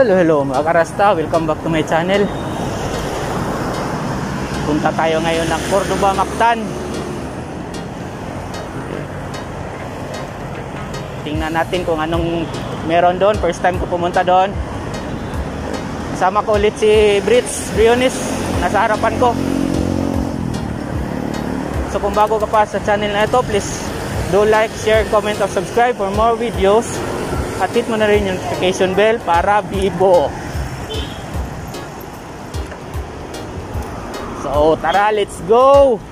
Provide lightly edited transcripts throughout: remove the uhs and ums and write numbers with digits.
Hello, hello, mga karasta. Welcome back to my channel. Punta tayo ngayon ng Cordoba, Mactan. Tingnan natin kung anong meron doon. First time ko pumunta doon. Kasama ko ulit si Britz Briones. Nasa harapan ko. So kung bago ka pa sa channel na ito, please do like, share, comment, or subscribe for more videos. At hit mo na rin yung notification bell para bibo. So tara, let's go!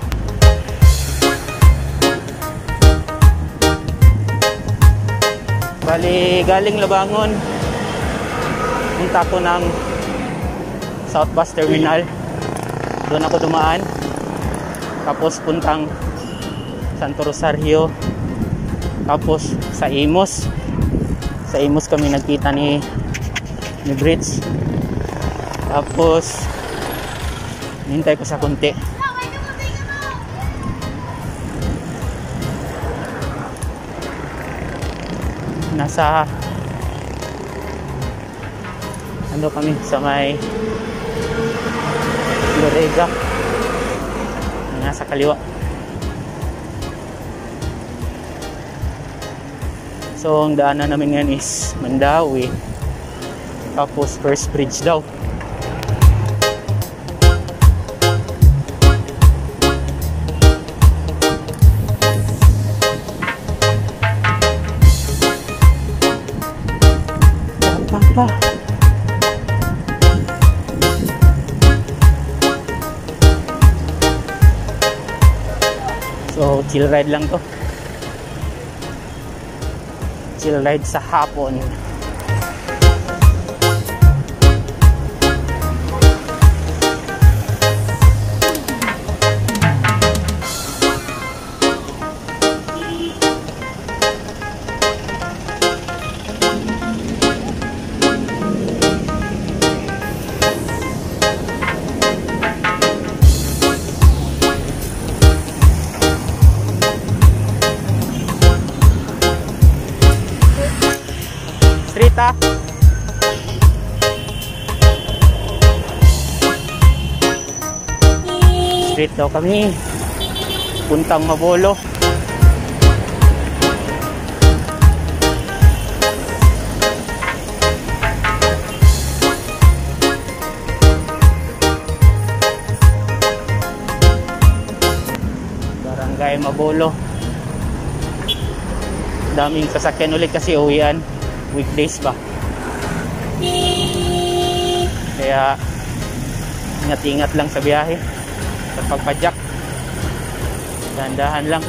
Bali, galing Labangon, punta ko ng South Bus Terminal. Doon ako dumaan. Tapos puntang Santo Rosario. Tapos sa Imus. Sa Imus kami nagkita ni Britz. Tapos hintay ko sa kunti. Nasa ano kami sa may Lorega. Nasa kaliwa. So ang daanan namin ngayon is Mandaue. Tapos first bridge daw. Pa. So chill ride lang to. Chill ride sa hapon. Street ah. Street daw kami. Puntang Mabolo. Barangay Mabolo. Daming sasakyan ulit kasi uwian. Weekdays ba? Kaya ingat-ingat lang sa biyahe, sa pagpadyak. Dahan-dahan lang.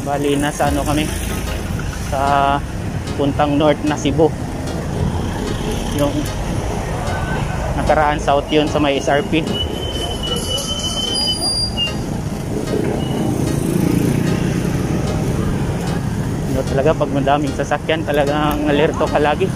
Bali, nasa ano kami, sa puntang north na Cebu. Yung nakaraan south yun sa may SRP. Ano talaga pag madaming sasakyan, talagang alerto ka lagi.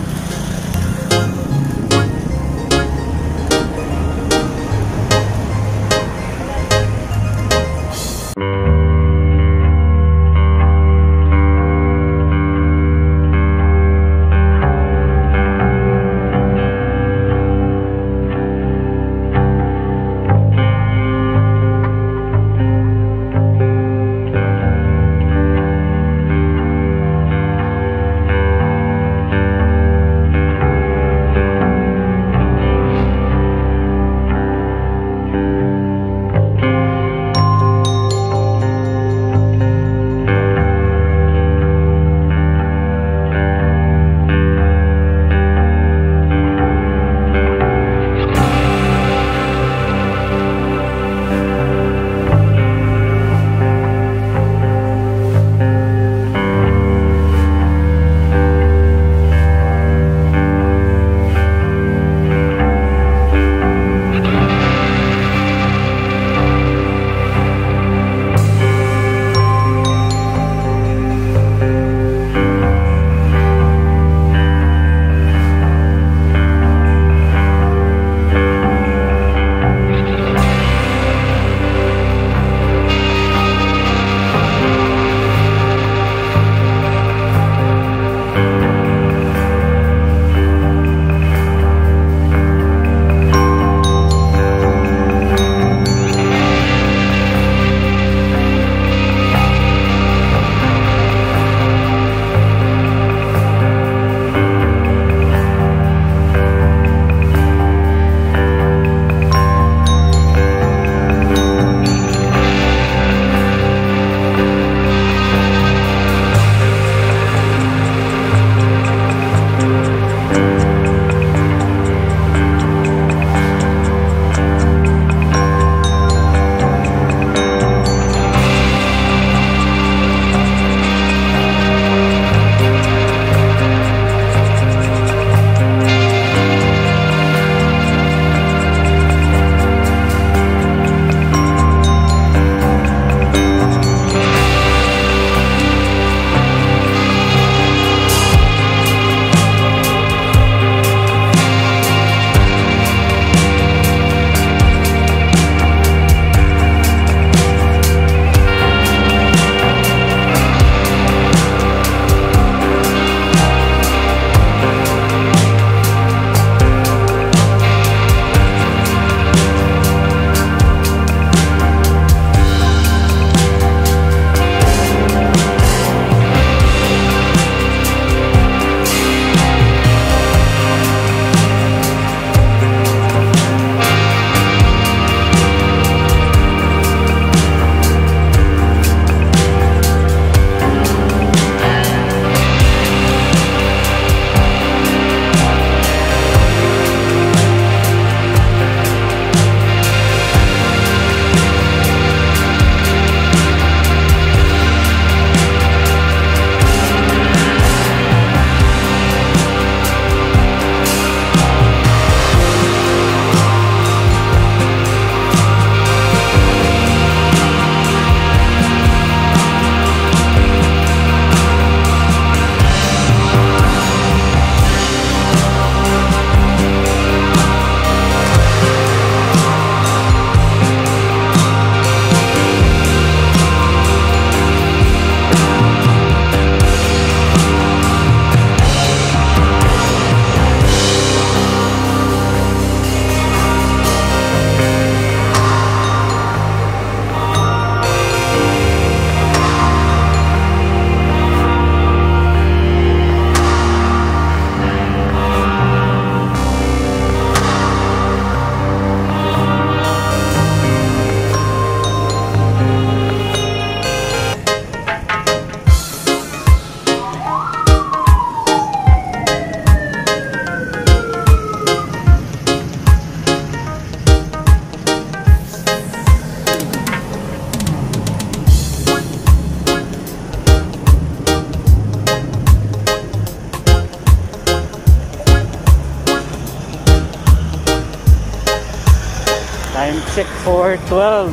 Check 4:12.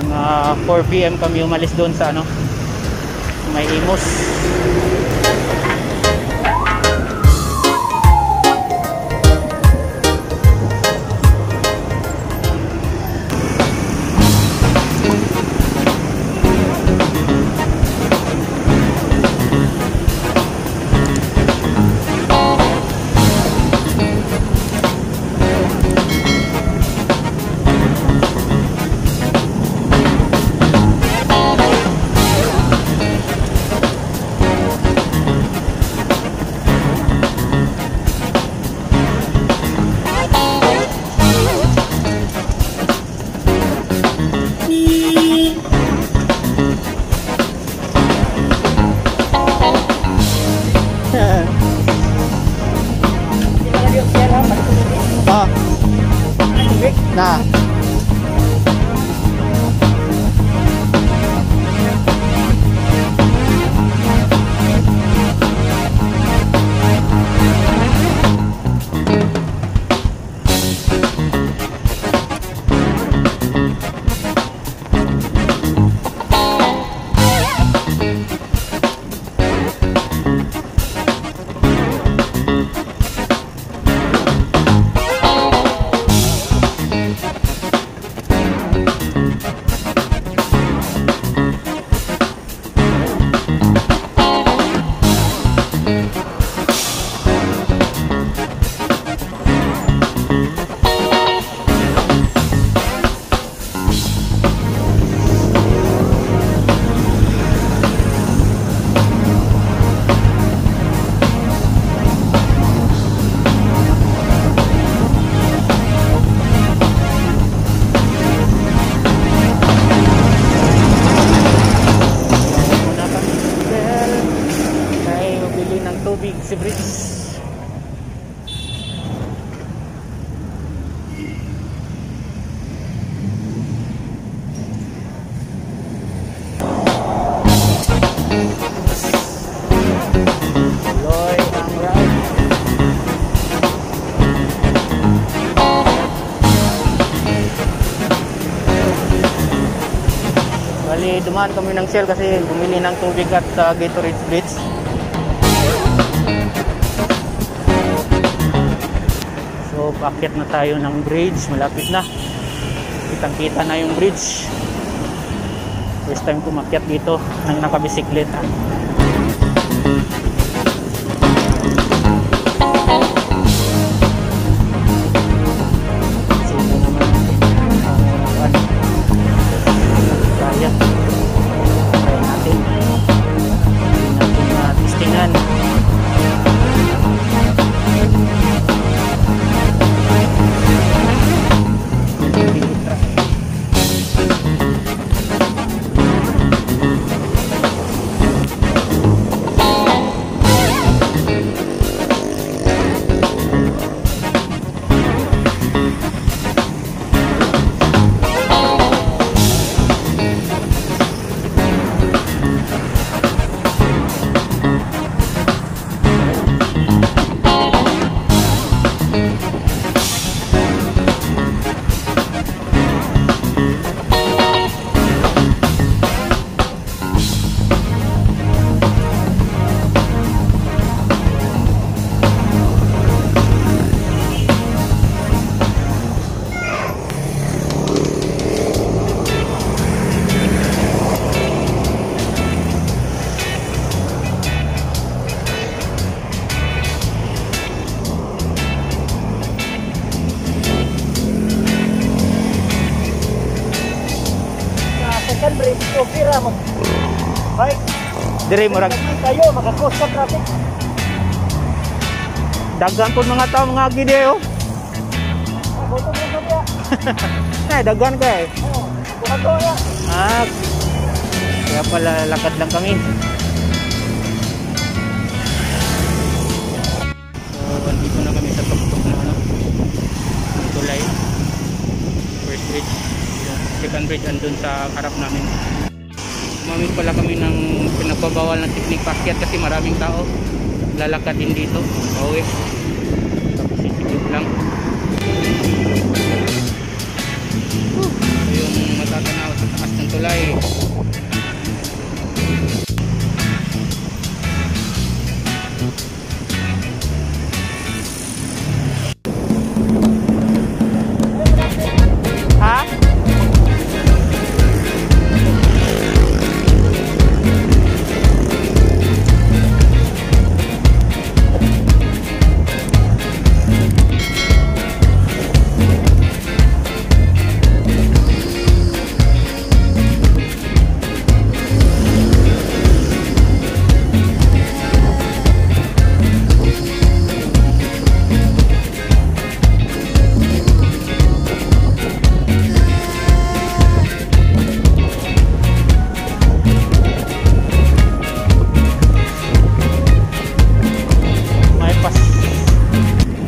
Mga 4 p.m. kami umalis doon sa ano, may Imus. Ah. Na. Tubig si Bridge. Tuloy ang ride. Bali, dumaan kami ng Shell kasi bumili ng tubig at Gatorade Bridge. So, paakyat na tayo ng bridge. Malapit na. Kitang-kita na yung bridge. First time ko umakyat dito ng nakabisikleta. Subo naman natin. Kaya. Try natin. Hindi natin na-testingan. Okay ra mag bike. Dire murag kayo makakos sa traffic. Daghan pud mga tao mga gide oh. Eh, daghan kay. Oh, buhat. Ah. Kaya pala lakad lang kami. So, andito na kami sa tuktok na ano. Yung tulay. First bridge. Yung second bridge andun sa harap namin. Gumamit pala kami ng pinagbabawal ng teknik pakyat kasi maraming tao. Naglalakad din dito. Pauwi. Tapos isikip lang. Ito yung matatanaw sa taas ng tulay. Ha?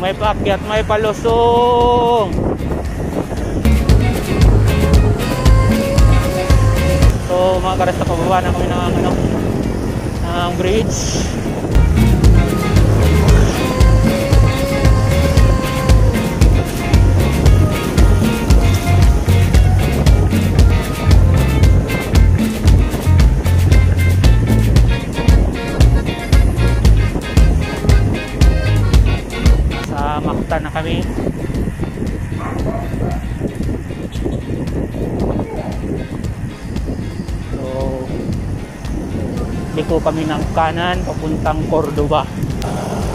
May paakyat, may palusong. So mga karasta, pababa na kami ng ano, ng bridge. Sa Mactan na kami. So liko kami ng kanan papuntang Cordova.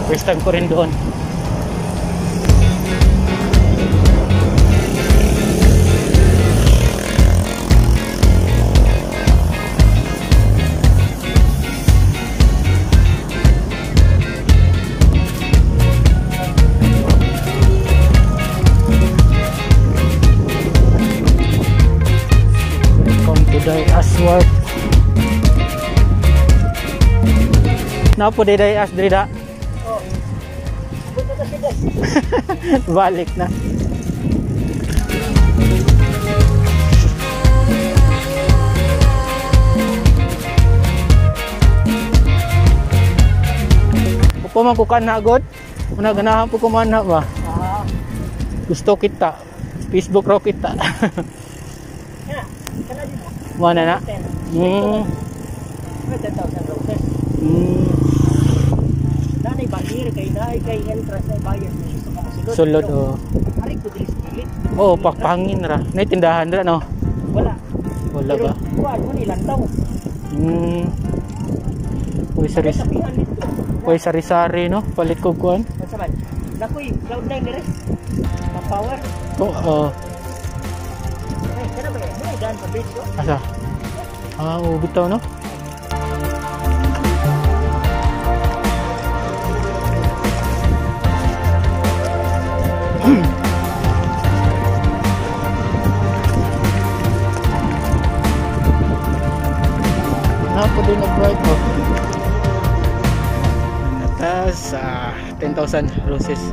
First time ko rin doon. Welcome to Dayas Wharf. Napo di Dayas diri da. Oh. Punta na sila. Balik na. Upo man ko kana god. Una ganahan po ko man na ba. Ah. Gusto kita. Facebook raw kita. Ya, kana dito. Mana na? 10. 10,000 roses. Nanay bahir kay naay kay entrance na bayad ni gusto ka mosulod. Sulod oh. Ari ko diri sa gilid. Oh, pakpangin ra. Nay tindahan ra no. Wala. Wala ba? Kuan mo ni lantaw. Uy, sari. Kapihan dito. Uy, sari-sari no. Palit ko kuan. Unsa man? Nakoy cloud 9 dire. Power. Oh, oh. Ay, kana ba? Mo daan sa bridge ko. Asa? Ah, oh, bitaw no. Napo din nag-bright oh. Natas sa 10,000 roses.